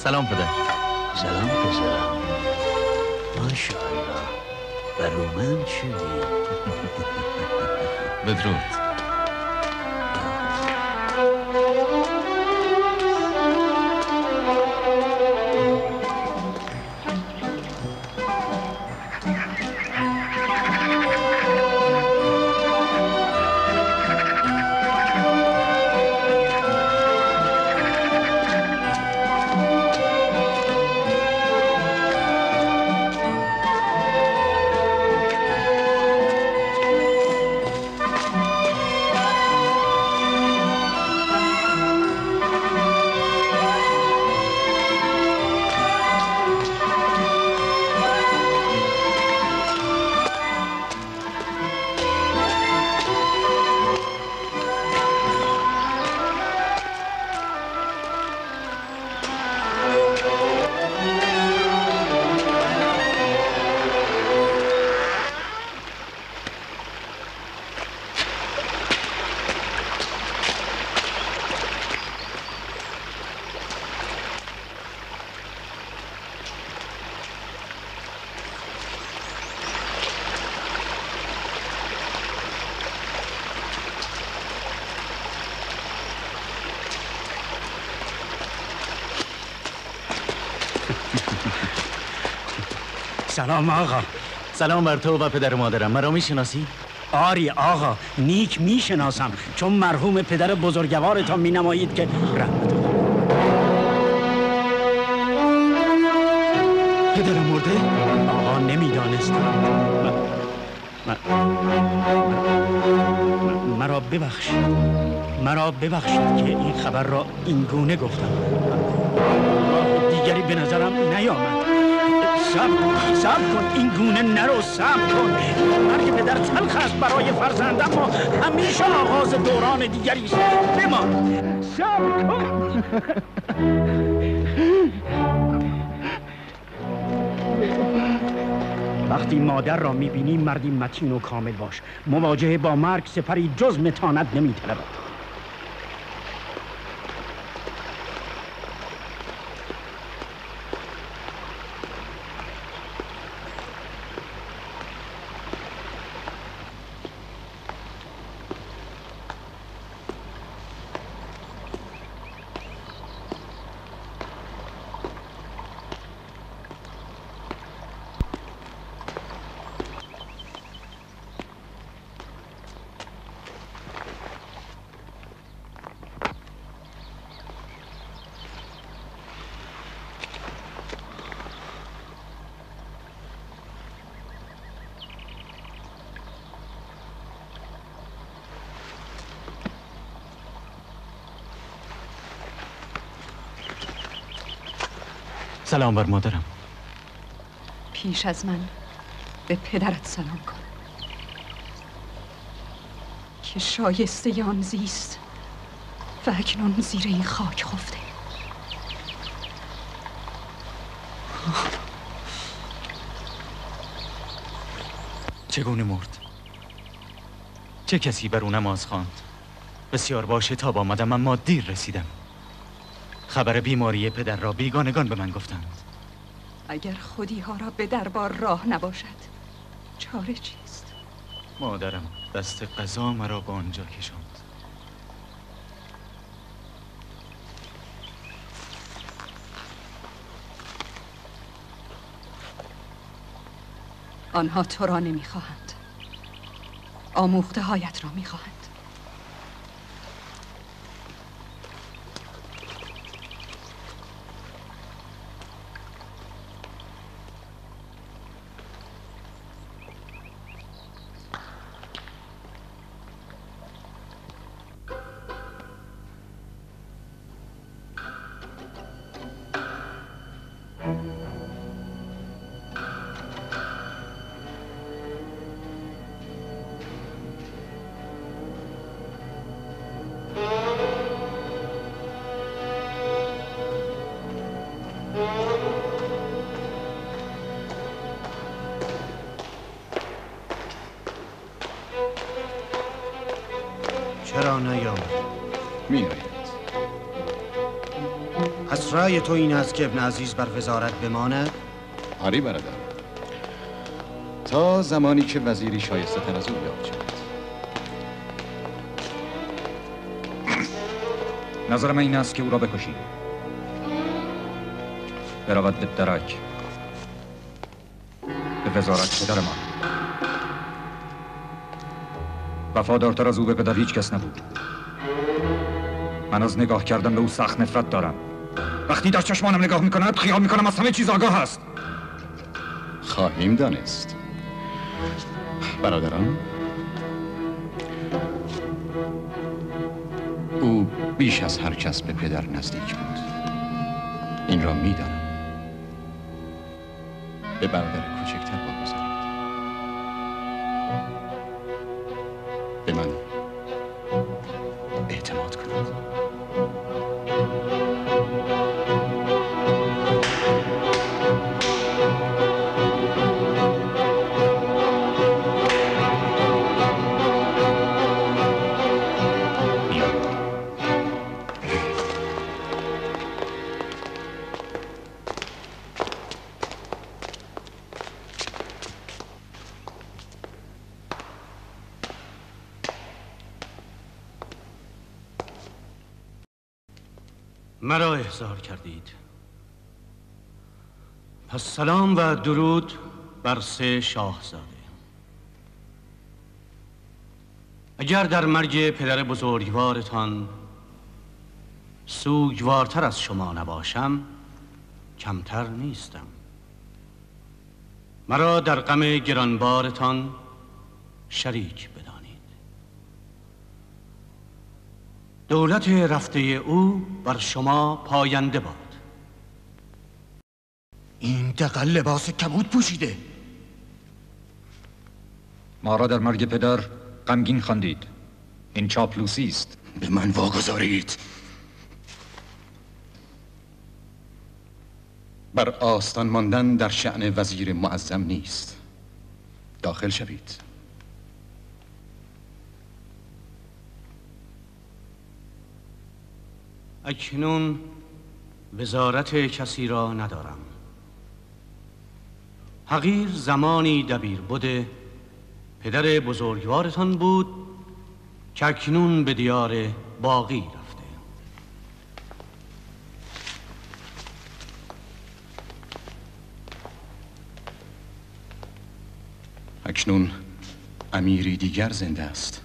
سلام پدر. سلام پسرم. ماشاءالله برومند شدی. بدرود. سلام آقا. سلام بر تو و پدر و مادرم. مرا میشناسی؟ آری آقا، نیک میشناسم، چون مرحوم پدر بزرگوارتان مینمایید که رحمت الله. پدرم مرده؟ آقا نمیدانستم. مرا ببخشید، مرا ببخشید که این خبر را این گونه گفتم. دیگری به نظرم نیامد. صبر کن، این گونه نرو، صبر کن. مرگ پدر تلخ است برای فرزند، اما همیشه آغاز دوران دیگری است. بمان، صبر کن. وقتی مادر را میبینی مردی متین و کامل باش. مواجهه با مرگ سپری جز متانت نمیطلبد. سلام بر مادرم. پیش از من به پدرت سلام کن که شایسته آن زیست و اکنون زیر این خاک خفته. چگونه مرد؟ چه کسی بر او نماز خواند؟ بسیار با شتاب آمدم اما دیر رسیدم. خبر بیماری پدر را بیگانگان به من گفتند. اگر خودی ها را به دربار راه نباشد چاره چیست؟ مادرم دست قضا مرا به آنجا کشاند. آنها تو را نمیخواهند، آموخته هایت را میخواهند. چرا نیامد؟ می آید. پس رأی تو این است که ابن عزیز بر وزارت بماند؟ آری برادر، تا زمانی که وزیری شایسته تر از او یافت شود. نظر من این است که او را بکشیم، برود به درک، به وزارت پدرمان. وفادارتر از او به پدر هیچ کس نبود. من از نگاه کردن به او سخت نفرت دارم. وقتی در چشمانم نگاه میکند خیال میکنم از همه چیز آگاه است. خواهیم دانست. برادران، او بیش از هر کس به پدر نزدیک بود. این را میدانم. به برادر کوچکتر واگذارید. به من اعتماد کنید. مرا احضار کردید. پس سلام و درود بر سه شاهزاده. اگر در مرگ پدر بزرگوارتان سوگوارتر از شما نباشم کمتر نیستم. مرا در غم گرانبارتان شریک بدانید. دولت رفته او بر شما پاینده باد. این دقل لباس کبود پوشیده. ما را در مرگ پدر غمگین خواندید. این چاپلوسی است. به من واگذارید. بر آستان ماندن در شأن وزیر معظم نیست. داخل شوید. اکنون وزارت کسی را ندارم. حقیر زمانی دبیر بوده پدر بزرگوارتان بود که اکنون به دیار باقی رفته. اکنون امیری دیگر زنده است.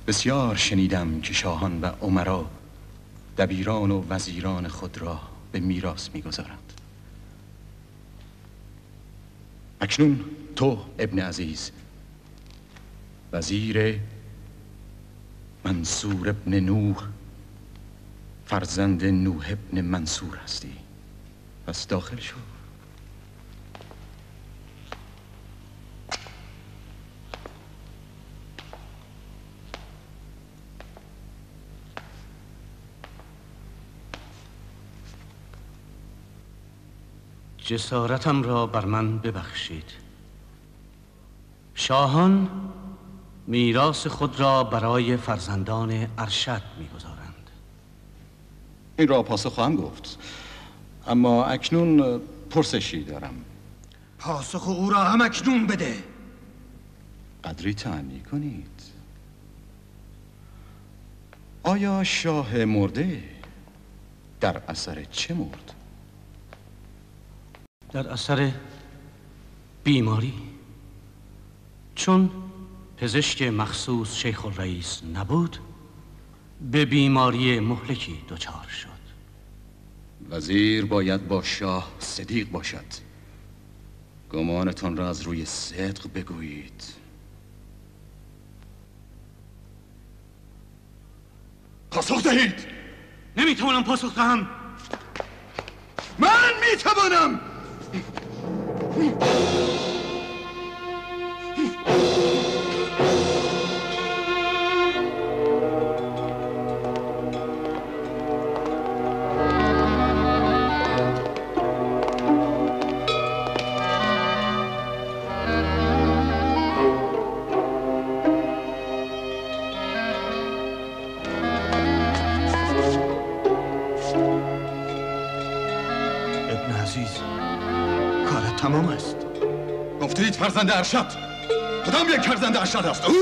بسیار شنیدم که شاهان و امرا دبیران و وزیران خود را به میراث می‌گذارند. اکنون تو ابن عزیز وزیر منصور ابن نوح فرزند نوح ابن منصور هستی. پس داخل شو. جسارتم را بر من ببخشید. شاهان میراث خود را برای فرزندان ارشد می‌گذارند. این را پاسخ خواهم گفت، اما اکنون پرسشی دارم. پاسخ او را هم اکنون بده. قدری تأمین کنید. آیا شاه مرده در اثر چه مرد؟ در اثر بیماری. چون پزشک مخصوص شیخ الرئیس نبود به بیماری مهلکی دچار شد. وزیر باید با شاه صدیق باشد. گمانتان را از روی صدق بگویید. پاسخ دهید. نمیتوانم پاسخ دهم. من میتوانم. تمام است. گفتید فرزند ارشد. کدام یک فرزند ارشد است؟ او؟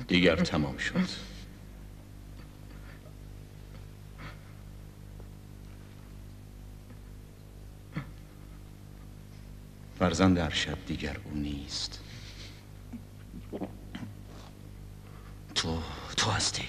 دیگر تمام شد. فرزند ارشد دیگر او نیست. تو هستی.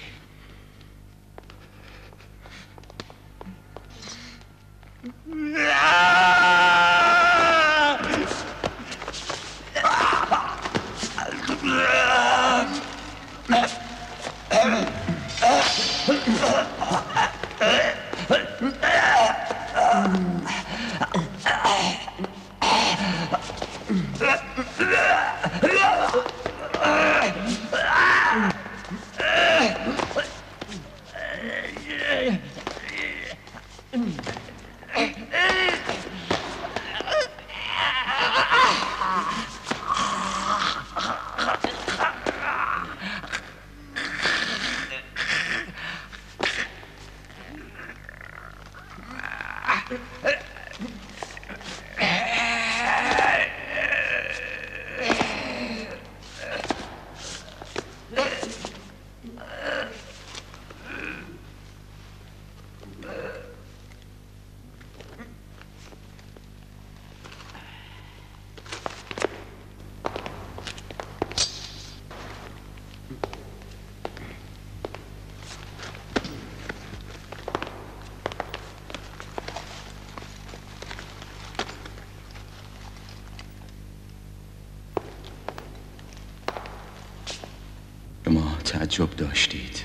تعجب داشتید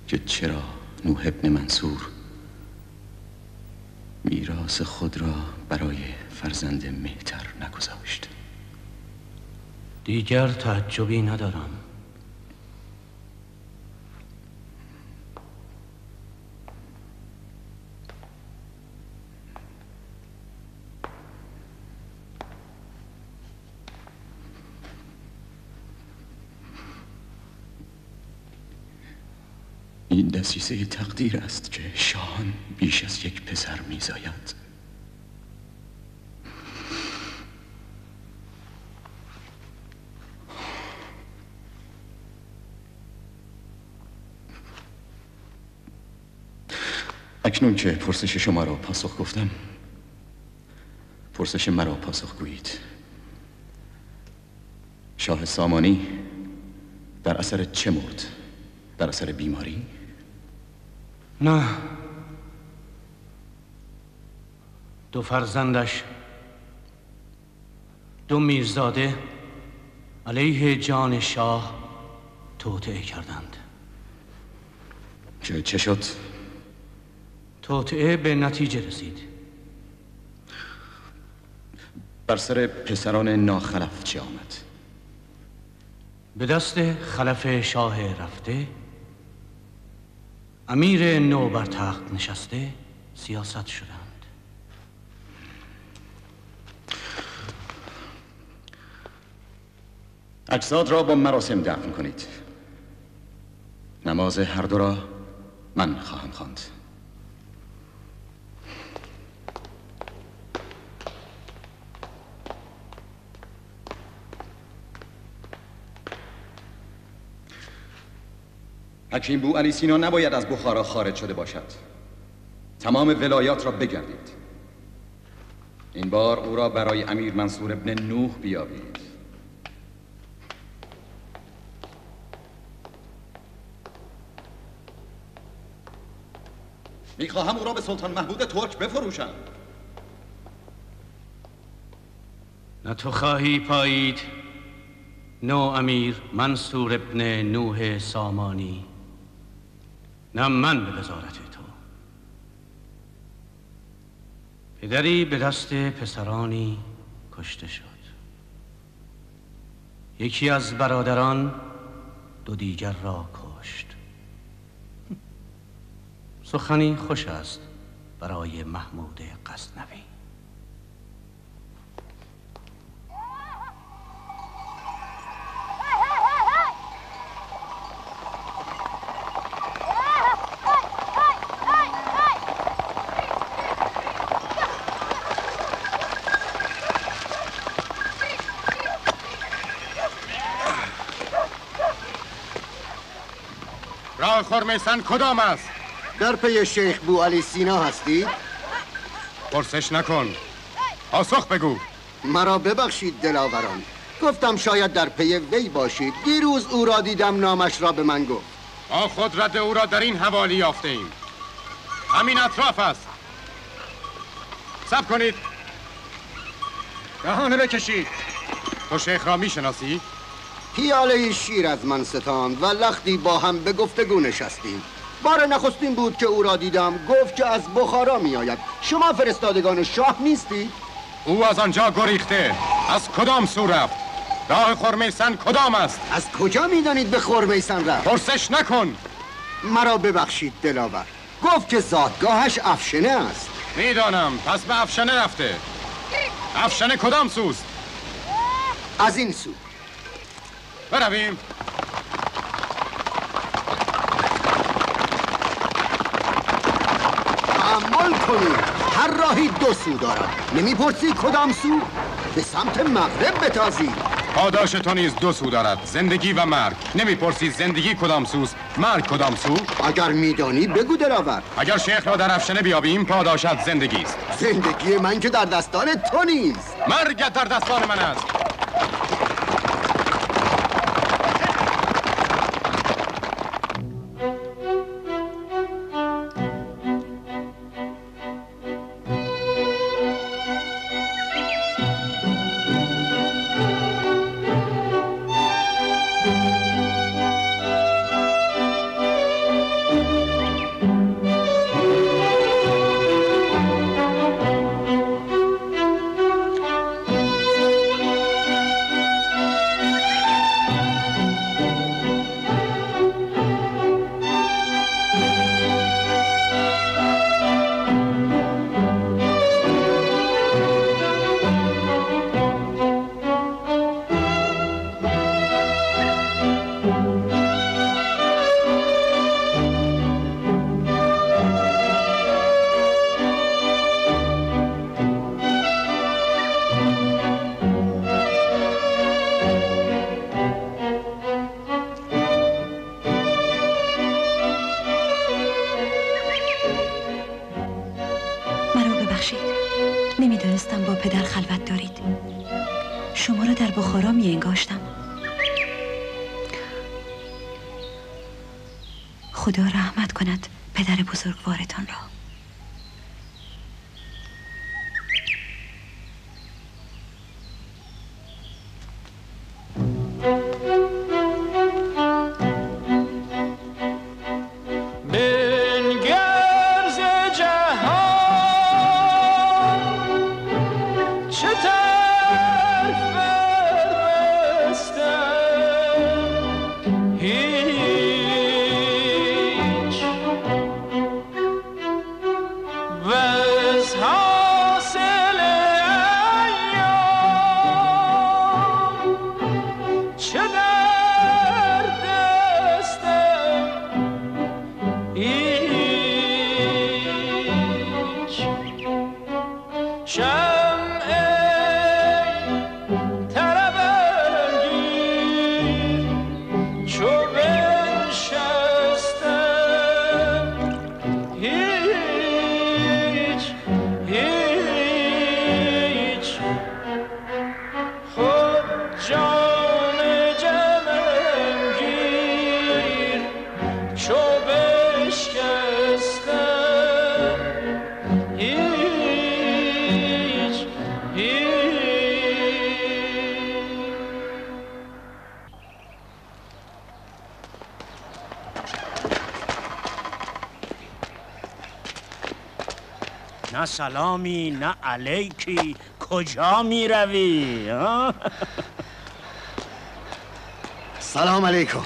که چرا نوح ابن منصور میراث خود را برای فرزند مهتر نگذاشت. دیگر تعجبی ندارم. این دسیسه تقدیر است که شاهان بیش از یک پسر میزاید. اکنون که پرسش شما را پاسخ گفتم، پرسش مرا پاسخ گویید. شاه سامانی در اثر چه مرد؟ در اثر بیماری؟ نه، دو فرزندش دو میرزاده علیه جان شاه توطئه کردند. چه شد؟ توطئه به نتیجه رسید. بر سر پسران ناخلف چه آمد؟ به دست خلف شاه رفته، امیر نو بر تخت نشسته، سیاست شدند. اجساد را با مراسم دفن کنید. نماز هر دو را من خواهم خواند. حکیم بو علی سینا نباید از بخارا خارج شده باشد. تمام ولایات را بگردید. این بار او را برای امیر منصور ابن نوح بیابید. میخواهم او را به سلطان محمود ترک بفروشم. نه تو خواهی پایید نو امیر منصور ابن نوح سامانی، نه من به وزارت تو. پدری به دست پسرانی کشته شد. یکی از برادران دو دیگر را کشت. سخنی خوش است برای محمود غزنوی. راه خرمیسن کدام است؟ در پی شیخ بو علی سینا هستی؟ پرسش نکن، پاسخ بگو. مرا ببخشید دلاوران، گفتم شاید در پی وی باشید. دیروز او را دیدم، نامش را به من گفت. ما خود رد او را در این حوالی یافته ایم. همین اطراف است. صبر کنید. دهانه بکشید. تو شیخ را میشناسی؟ پیاله شیر از من ستاند و لختی با هم به گفتگو نشستیم. بار نخستین بود که او را دیدم. گفت که از بخارا می آید. شما فرستادگان شاه نیستی؟ او از آنجا گریخته. از کدام سو رفت؟ راه خرمیسن کدام است؟ از کجا می دانید به خرمیسن رفت؟ پرسش نکن. مرا ببخشید دلاور، گفت که زادگاهش افشنه است. میدانم، پس به افشنه رفته. افشنه کدام سوست؟ از این سو. برویم. تأمل کنید، هر راهی دو سو دارد. نمیپرسی کدام سو؟ به سمت مغرب بتازید. پاداش تو نیز دو سو دارد، زندگی و مرگ. نمیپرسی زندگی کدام سوست، مرگ کدام سو؟ اگر میدانی بگو دلاور. اگر شیخ را در افشنه بیابیم پاداشت زندگی است. زندگی من که در دستان تو نیست. مرگت در دستان من است. خدا رحمت کند پدر بزرگوارتان را. چه طرف بربستم هیچ، وز حاصل ایام چه در دستم هیچ. شمع طرب انگیز چو بنشستم هیچ هیچ، خود جان جمم گیر چو بشکستم هیچ هیچ. نه سلامی نه علیکی، کجا می روی؟ سلام علیکم.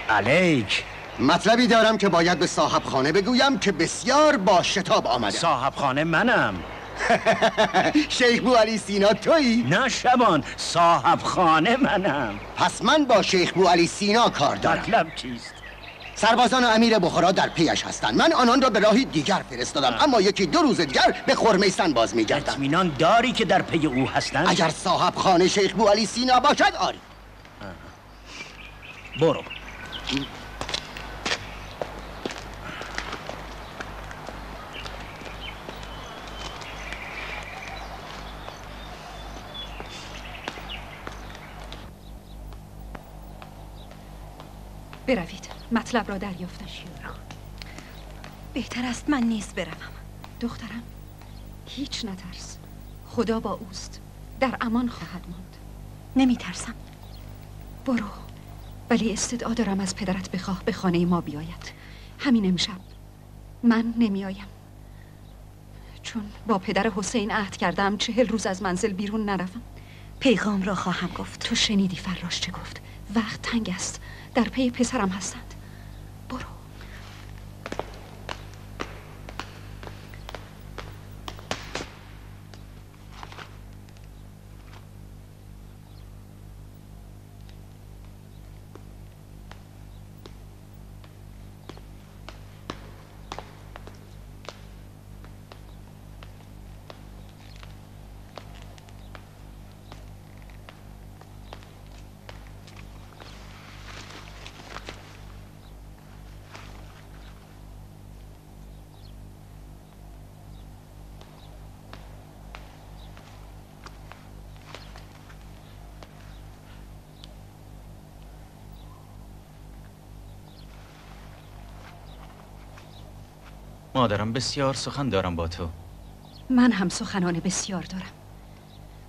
علیک. مطلبی دارم که باید به صاحب خانه بگویم که بسیار با شتاب آمدم. صاحب خانه منم. شیخ بو علی سینا تویی؟ نه شبان، صاحب خانه منم. پس من با شیخ بو علی سینا کار دارم. مطلب چیست؟ سربازان امیر بخارا در پیش هستند. من آنان را به راهی دیگر فرستادم، اما یکی دو روز دیگر به خرمیسن باز می‌گردم. اطمینان داری که در پی او هستند؟ اگر صاحب خانه شیخ بو علی سینا باشد آری. برو. بروید، مطلب را دریافتم. بهتر است من نیز بروم. دخترم هیچ نترس، خدا با اوست، در امان خواهد ماند. نمی ترسم. برو، ولی استدعا دارم از پدرت بخواه به خانه ما بیاید همین امشب. من نمی آیم، چون با پدر حسین عهد کردم 40 روز از منزل بیرون نروم. پیغام را خواهم گفت. تو شنیدی فراش چه گفت؟ وقت تنگ است، در پی پسرم هستند. برو. مادرم بسیار سخن دارم با تو. من هم سخنان بسیار دارم.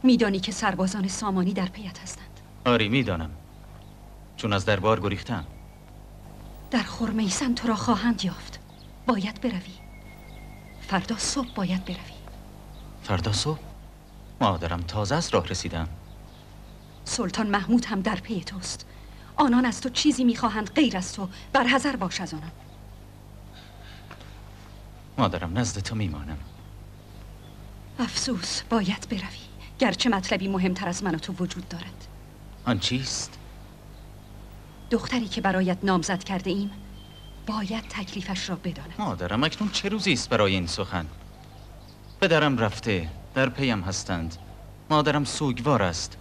میدانی که سربازان سامانی در پیت هستند. آری میدانم، چون از دربار گریختم. در خرمیسن تو را خواهند یافت. باید بروی. فردا صبح باید بروی. فردا صبح؟ مادرم تازه از راه رسیدم. سلطان محمود هم در پی توست. آنان از تو چیزی میخواهند غیر از تو. برحذر باش از آنان. مادرم نزد تو میمانم. افسوس، باید بروی، گرچه مطلبی مهمتر از من و تو وجود دارد. آن چیست؟ دختری که برایت نامزد کرده ایم باید تکلیفش را بداند. مادرم اکنون چه روزی است برای این سخن؟ پدرم رفته، در پیم هستند. مادرم سوگوار است.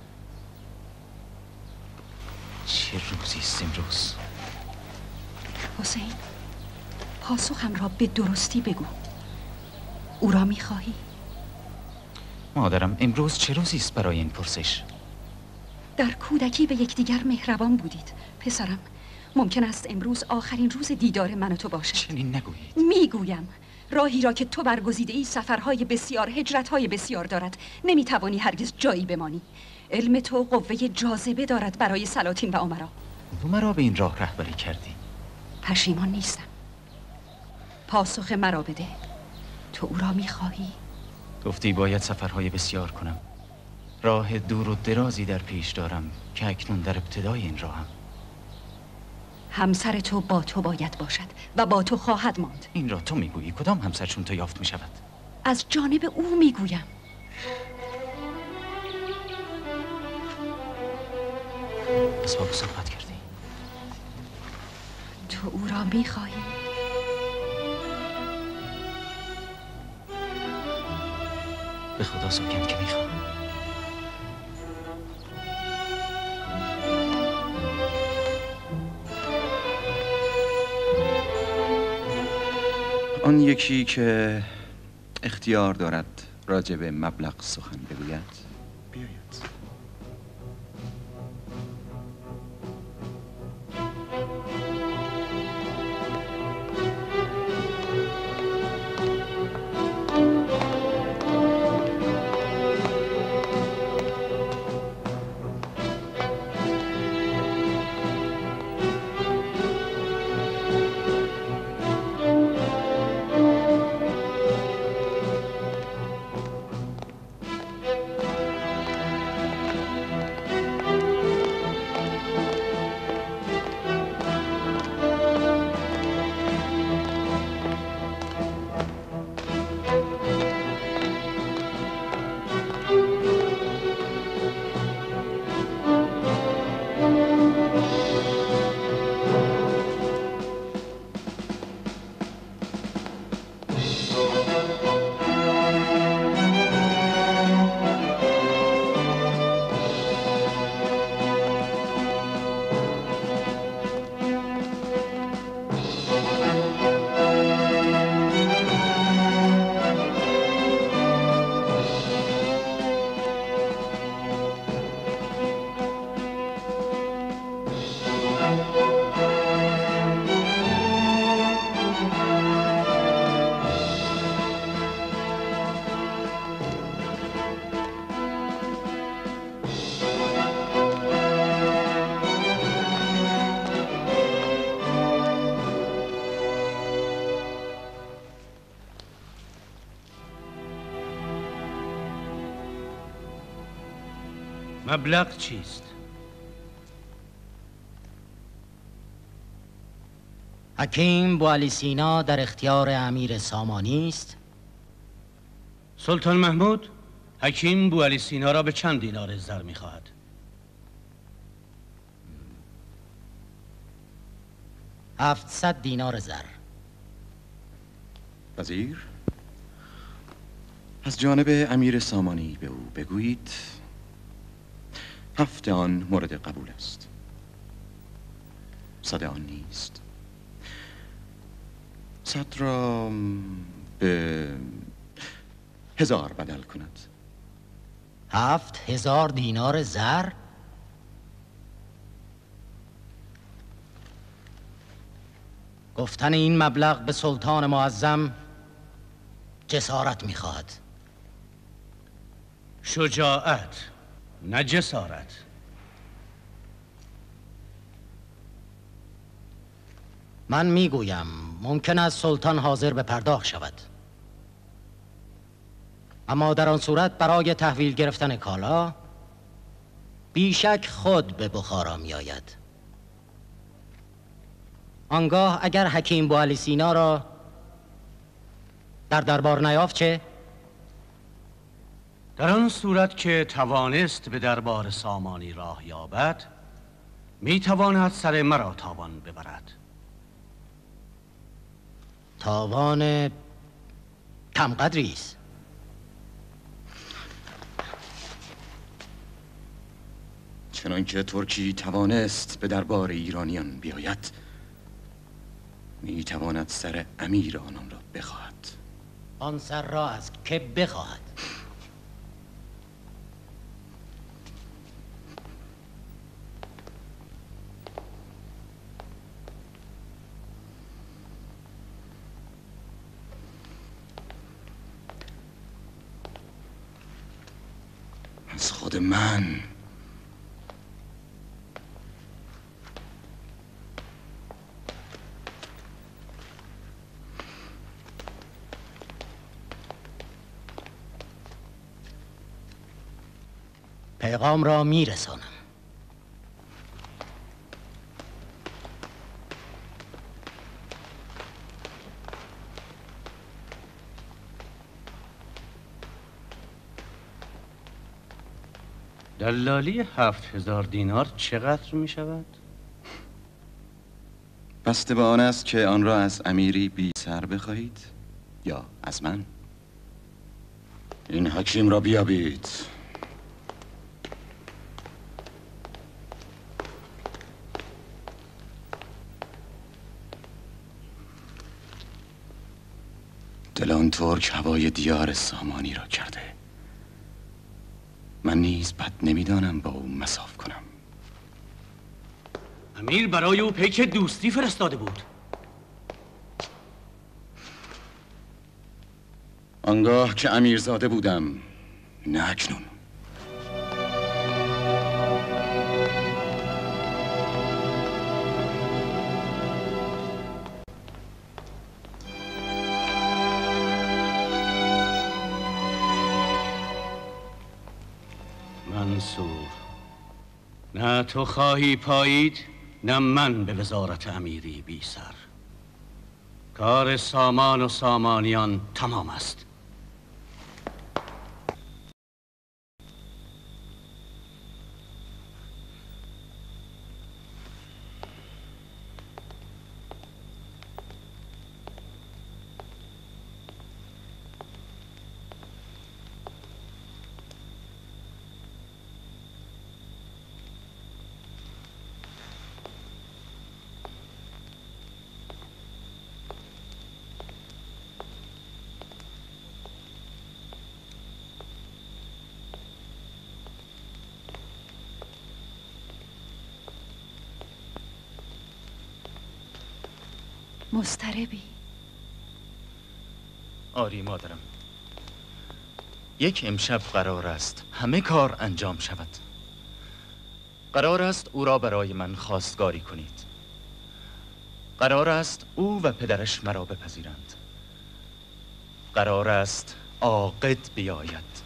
چه روزی است امروز؟ حسین، پاسخم را به درستی بگو. او را میخواهی؟ مادرم امروز چه روزی است برای این پرسش؟ در کودکی به یکدیگر مهربان بودید پسرم. ممکن است امروز آخرین روز دیدار من و تو باشد. چنین نگویید. میگویم. راهی را که تو برگزیده ای سفرهای بسیار، هجرتهای بسیار دارد. نمیتوانی هرگز جایی بمانی. علم تو قوه جاذبه دارد برای سلاطین و امرا. تو مرا به این راه رهبری کردی. پشیمان نیستم. پاسخ مرا بده. تو او را میخواهی؟ گفتی باید سفرهای بسیار کنم. راه دور و درازی در پیش دارم که اکنون در ابتدای این راهم. همسر تو با تو باید باشد و با تو خواهد ماند. این را تو میگویی. کدام همسر چون تو یافت میشود؟ از جانب او میگویم. پس با او صحبت کردی؟ تو او را میخواهی؟ به خدا سوگند که میخواهم. آن یکی که اختیار دارد راجع به مبلغ سخن بگوید بیاید. مبلغ چیست؟ حکیم بوعلی سینا در اختیار امیر سامانی است. سلطان محمود حکیم بوعلی سینا را به چند دینار زر می‌خواهد؟ 700 دینار زر. وزیر، از جانب امیر سامانی به او بگویید 7 آن مورد قبول است، 100 آن نیست. 100 را به 1000 بدل کند. 7000 دینار زر؟ گفتن این مبلغ به سلطان معظم جسارت می‌خواهد. شجاعت، نه جسارت. من میگویم ممکن است سلطان حاضر به پرداخت شود، اما در آن صورت برای تحویل گرفتن کالا بیشک خود به بخارا می آید. آنگاه اگر حکیم بوعلی سینا را در دربار نیافت چه؟ در آن صورت که توانست به دربار سامانی راه یابد، می تواند سر مرا تاوان ببرد. تاوان کم قدری است. چنانکه ترکی توانست به دربار ایرانیان بیاید، می تواند سر امیر آنان را بخواهد. آن سر را از که بخواهد؟ از خود من. پیغام را میرسانم. دلالی 7000 دینار چقدر می شود؟ بسته به آن است که آن را از امیری بی سر بخواهید یا از من. این حکیم را بیابید. دل آن ترک هوای دیار سامانی را کرده. من نیز بد نمیدانم با او مصاف کنم. امیر برای او پیک دوستی فرستاده بود. آنگاه که امیرزاده بودم، نه اکنون. منصور، نه تو خواهی پایید نه من به وزارت امیری بی سر. کار سامان و سامانیان تمام است. مضطربی؟ آری مادرم، یک امشب قرار است همه کار انجام شود. قرار است او را برای من خواستگاری کنید. قرار است او و پدرش مرا بپذیرند. قرار است عاقد بیاید.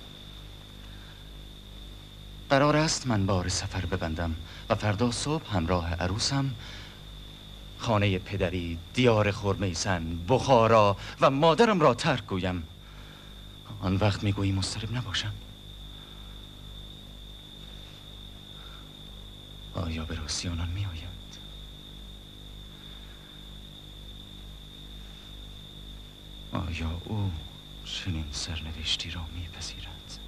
قرار است من بار سفر ببندم و فردا صبح همراه عروسم خانه پدری، دیار خرمیسن، بخارا و مادرم را ترک گویم. آن وقت میگویی مضطرب نباشم؟ آیا به راستی آنان میآیند؟ آیا او چنین سرنوشتی را میپذیرد؟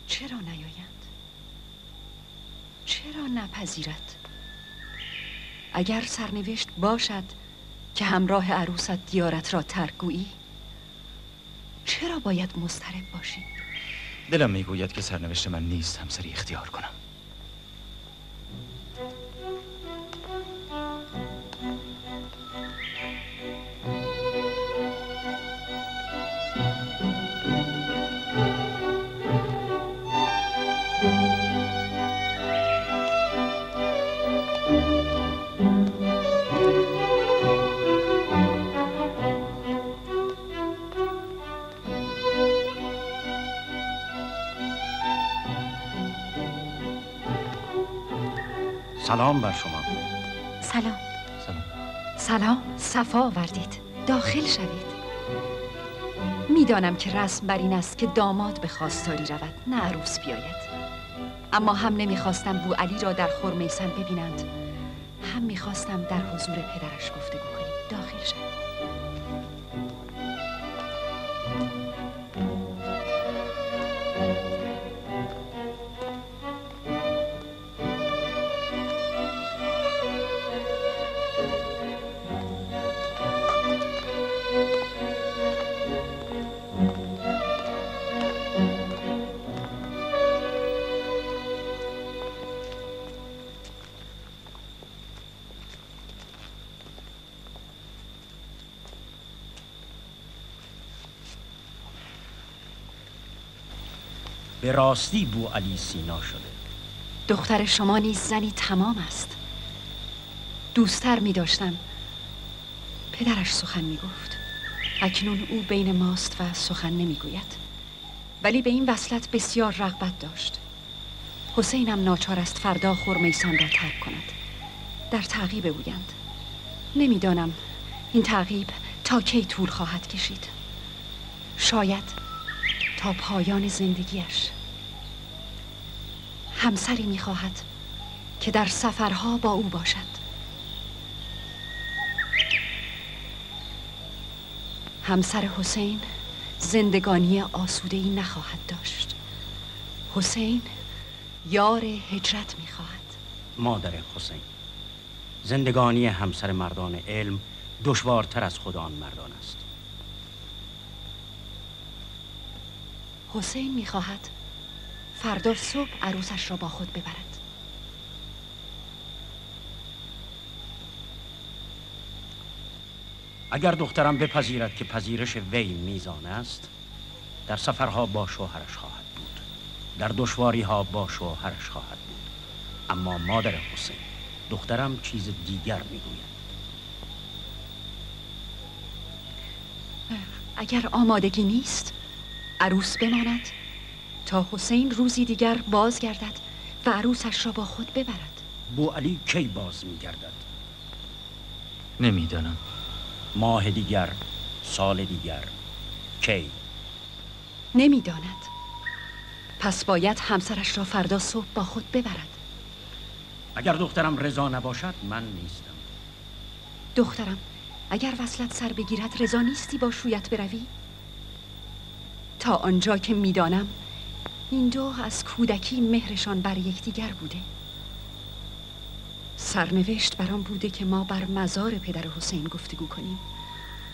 چرا نیایند؟ چرا نپذیرد؟ اگر سرنوشت باشد که همراه عروست دیارت را ترک گویی، چرا باید مضطرب باشی؟ دلم میگوید که سرنوشت من نیست همسری اختیار کنم. سلام بر شما. سلام. سلام. سلام، صفا آوردید. داخل شوید. میدانم که رسم بر این است که داماد به خواستاری رود، نه عروس بیاید. اما هم نمیخواستم بو علی را در خرمیسن ببینند، هم میخواستم در حضور پدرش گفتگو کنیم. داخل شوید. به راستی بو علی سینا شده. دختر شما نیز زنی تمام است. دوستتر می داشتم. پدرش سخن می گفت. اکنون او بین ماست و سخن نمی گوید. ولی به این وصلت بسیار رغبت داشت. حسینم ناچار است فردا خرمیسان را ترک کند. در تعقیب اویند. نمیدانم این تعقیب تا کی طول خواهد کشید. شاید تا پایان زندگیش. همسری میخواهد که در سفرها با او باشد. همسر حسین زندگانی آسوده‌ای نخواهد داشت. حسین یار هجرت میخواهد. مادر حسین، زندگانی همسر مردان علم دشوارتر از خود آن مردان است. حسین میخواهد فردا صبح عروسش را با خود ببرد. اگر دخترم بپذیرد که پذیرش وی میزان است، در سفرها با شوهرش خواهد بود، در دشواریها با شوهرش خواهد بود. اما مادر حسین، دخترم چیز دیگر میگوید. اگر آمادگی نیست، عروس بماند تا حسین روزی دیگر بازگردد و عروسش را با خود ببرد. بو علی کی باز میگردد؟ نمیدانم. ماه دیگر، سال دیگر، کی؟ نمیداند. پس باید همسرش را فردا صبح با خود ببرد. اگر دخترم رضا نباشد من نیستم. دخترم، اگر وصلت سر بگیرد رضا نیستی با شویت بروی؟ تا آنجا که میدانم این دو از کودکی مهرشان بر یکدیگر بوده. سرنوشت برام بوده که ما بر مزار پدر حسین گفتگو کنیم.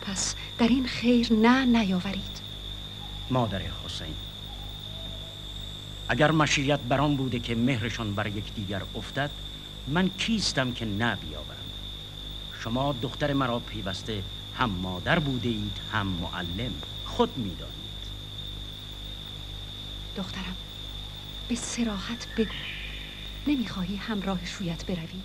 پس در این خیر نه نیاورید. مادر حسین، اگر مشیت برام بوده که مهرشان بر یکدیگر افتد، من کیستم که نه بیاورم؟ شما دختر مرا پیوسته هم مادر بوده اید هم معلم، خود میدانید. دخترم، به صراحت بگو، نمیخواهی همراه شویت بروی؟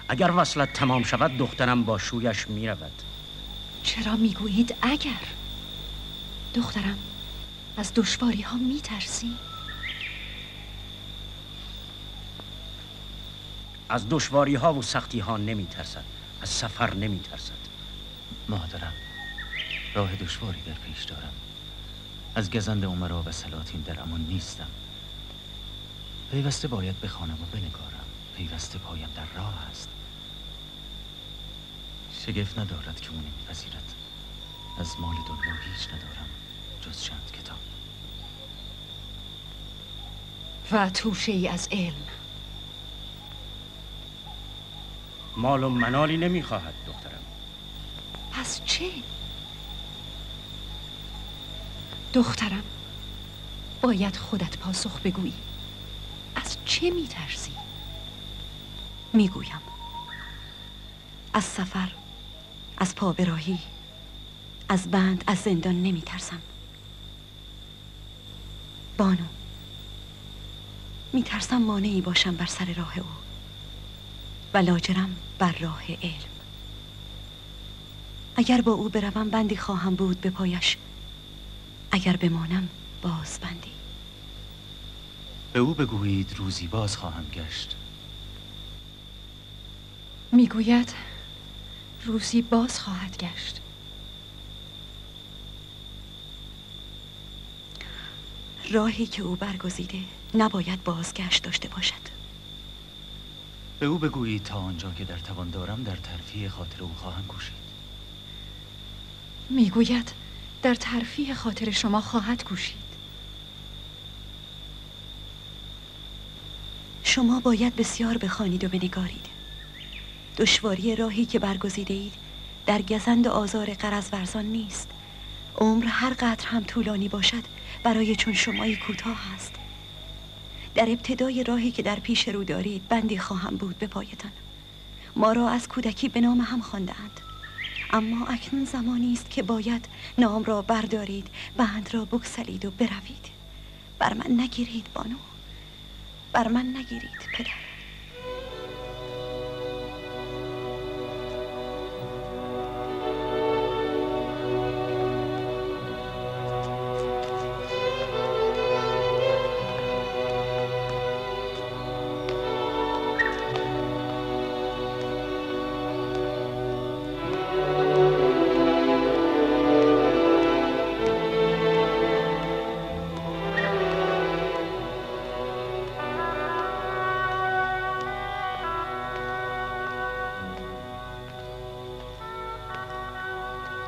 اگر وصلت تمام شود دخترم با شویش میرود. چرا میگویید اگر؟ دخترم، از دشواری ها میترسی؟ از دشواری ها و سختی ها نمیترسد، از سفر نمیترسد. مادرم، راه دشواری در پیش دارم. از گزند امرا و سلاطین در امان نیستم. پیوسته باید بخوانم و بنگارم. پیوسته پایم در راه است. شگفت ندارد که او نمیپذیرد. از مال دنیا هیچ ندارم جز چند کتاب و توشه ای از علم. مال و منالی نمیخواهد دخترم. پس چه؟ دخترم، باید خودت پاسخ بگویی. از چه میترسی؟ میگویم از سفر، از پابراهی، از بند، از زندان نمیترسم. بانو، میترسم مانعی باشم بر سر راه او و لاجرم بر راه علم. اگر با او بروم بندی خواهم بود به پایش، اگر بمانم باز بندی. به او بگویید روزی باز خواهم گشت. میگوید روزی باز خواهد گشت. راهی که او برگزیده نباید بازگشت داشته باشد. به او بگویید تا آنجا که در توان دارم در ترفیع خاطر او خواهم کوشید. میگوید در ترفیع خاطر شما خواهد کوشید. شما باید بسیار بخوانید و بنگارید. دشواری راهی که برگزیده اید در گزند آزار غرض ورزان نیست. عمر هر قدر هم طولانی باشد برای چون شمایی کوتاه است. در ابتدای راهی که در پیش رو دارید بندی خواهم بود به پایتان. ما را از کودکی به نام هم خوانده‌اند، اما اکنون زمانی است که باید نام را بردارید، بند را بگسلید و بروید. بر من نگیرید بانو، بر من نگیرید پدر.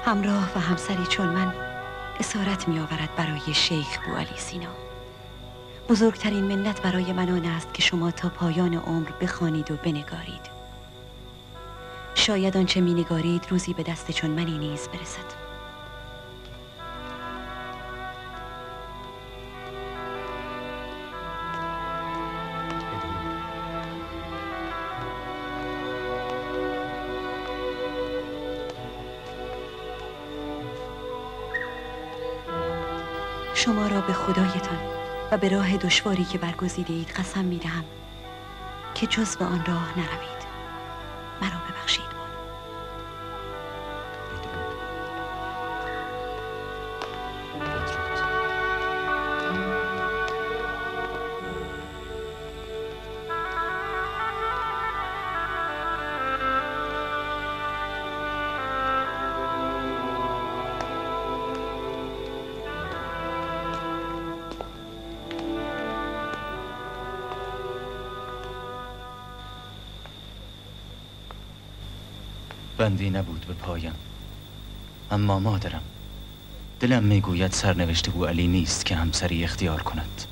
همراه و همسری چون من اسارت می آورد برای شیخ بوعلی سینا. بزرگترین منت برای من آن است که شما تا پایان عمر بخوانید و بنگارید. شاید آنچه می نگارید روزی به دست چون منی نیز برسد. شما را به خدایتان و به راه دشواری که برگزیده اید قسم می دهم که جز به آن راه نروید. مرا ببخشید بانو. بندی نبود به پایم، اما مادرم دلم میگوید سرنوشت بوعلی نیست که همسری اختیار کند.